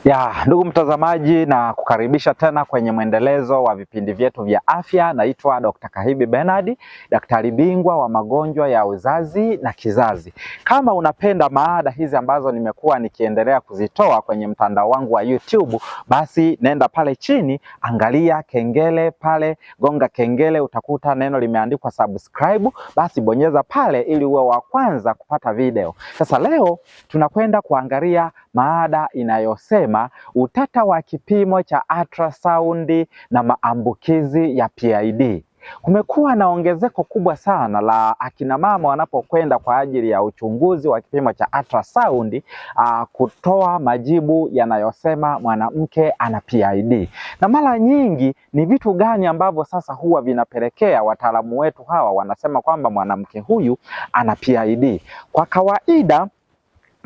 Ya, ndugu mtazamaji na kukaribisha tena kwenye mwendelezo wa vipindi vyetu vya afya. Naitwa Dr. Kahibi Bernard, daktari bingwa wa magonjwa ya uzazi na kizazi. Kama unapenda maada hizi ambazo nimekuwa nikiendelea kuzitoa kwenye mtandao wangu wa YouTube, basi nenda pale chini, angalia kengele pale, gonga kengele, utakuta neno limeandikwa subscribe, basi bonyeza pale ili uwe wa kwanza kupata video. Sasa leo tunakwenda kuangalia maada inayosema utata wa kipimo cha ultrasound na maambukizi ya PID. Kumekuwa na ongezeko kubwa sana la akina mama wanapokwenda kwa ajili ya uchunguzi wa kipimo cha ultrasound kutoa majibu yanayosema mwanamke ana PID. Na mara nyingi ni vitu gani ambavyo sasa huwa vinapelekea wataalamu wetu hawa wanasema kwamba mwanamke huyu ana PID? Kwa kawaida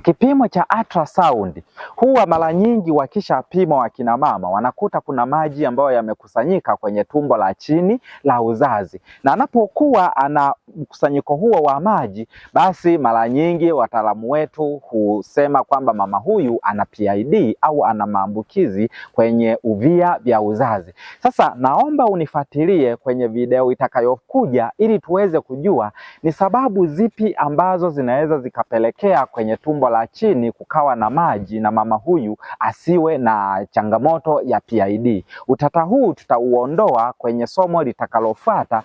kipimo cha ultrasound huwa mara nyingi wakishapima wakina mama wanakuta kuna maji ambayo yamekusanyika kwenye tumbo la chini la uzazi, na anapokuwa ana mkusanyiko huo wa maji, basi mara nyingi wataalamu wetu husema kwamba mama huyu ana PID au ana maambukizi kwenye uvia vya uzazi. Sasa naomba unifuatilie kwenye video itakayokuja ili tuweze kujua ni sababu zipi ambazo zinaweza zikapelekea kwenye tumbo la chini kukawa na maji na mama huyu asiwe na changamoto ya PID. Utata huu tutauondoa kwenye somo litakalofuata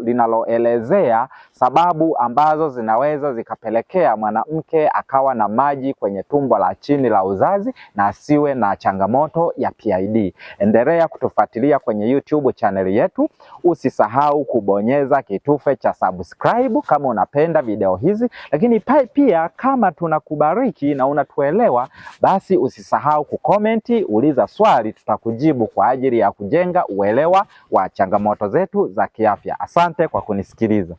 linaloelezea sababu ambazo zinaweza zikapelekea mwanamke akawa na maji kwenye tumbo la chini la uzazi na asiwe na changamoto ya PID. Endelea kutufuatilia kwenye YouTube channel yetu. Usisahau kubonyeza kitufe cha subscribe kama unapenda video hizi, lakini pia kama tunakubariki na unatuelewa, basi usisahau kukomenti, uliza swali, tutakujibu kwa ajili ya kujenga uelewa wa changamoto zetu za kiafya. Asante kwa kunisikiliza.